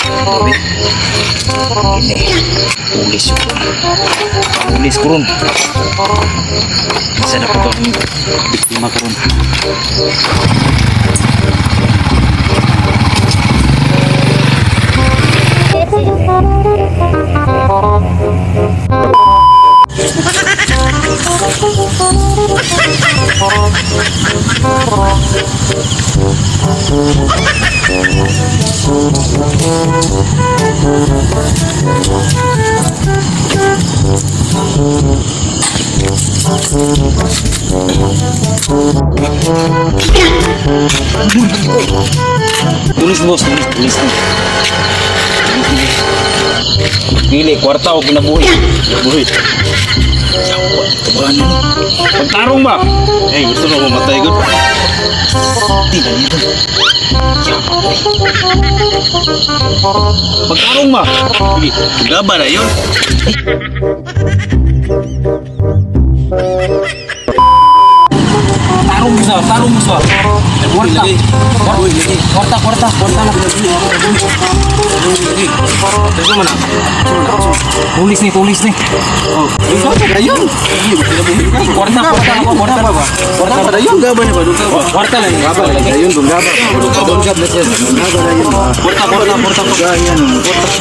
Grabe. Ini. Pulis yun. Pulis ko ron. Isa na po itong biktima karon. Tulis, boss, tulis, tulis na. Pili, kwarta o kinabuhi. Kinabuhi. Yawa, tabahan na ni. Pagtarong ba? Eh, gusto mo mamatay ko? Di na dito. Yawa, eh. Pagtarong ba? Gaba na yun. Tarong mo sa, tarong mo sa. Kwarta. Kwarta, kwarta, kwarta lang. Tulis ni, tulis ni. Oh, gaba na yun. Kwarta, kwarta ako, kwarta. Kwarta na yun. Gaba na ba? Gaba. Kwarta lang. Gaba lang. Ayun, gaba. Gaba na siya. Gaba na yun. Kwarta, kwarta, kwarta.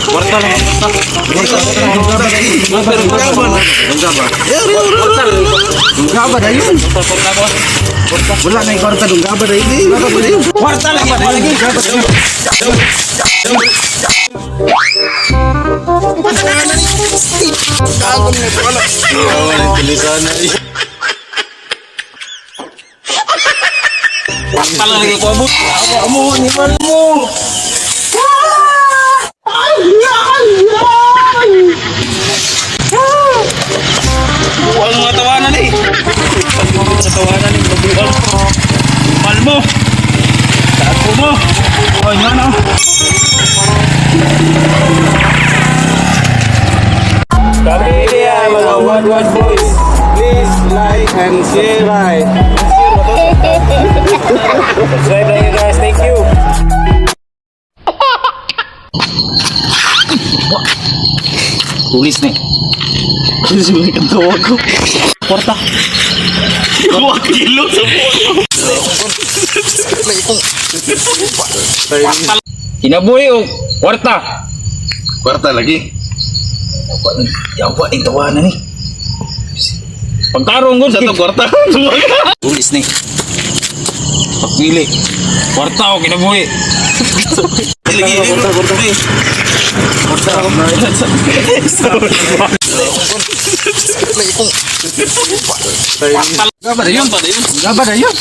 Kwarta lang. Gaba na. Gaba. Kwarta lang. Gaba na yun. Kwarta ko. Wala na yung kwarta dong. Gaba na yun. Gaba na yun. Kwarta lang. Kwarta lang. Wala yung tulisan na. Kwarta lang lagi ko abot. Amo, ni mo. Buang mga tawanan eh. Pagbubuhat sa tawanan eh. Mabuang. Malmo. Tago mo. Ay, nga na. Kami niya mga One One Boys. Please like and share. Subscribe lang you guys. Thank you. Tulis ni. Kasi may kantawa ko. Kwarta. 2 kilo sa buwan. Kinabuhi o kwarta. Kwarta lagi. Yawa ni tawanan ni. Pagtarong ko Sa to kwarta. Tulis ni. Pagpili. Kwarta o kinabuhi. Lagi. Kwarta, kwarta. Kwarta. Gaba na yun. Gaba na yun.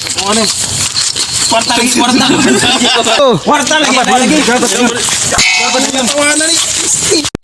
Kwarta lagi, kwarta. Kwarta lagi, kwarta lagi. Gaba na yun.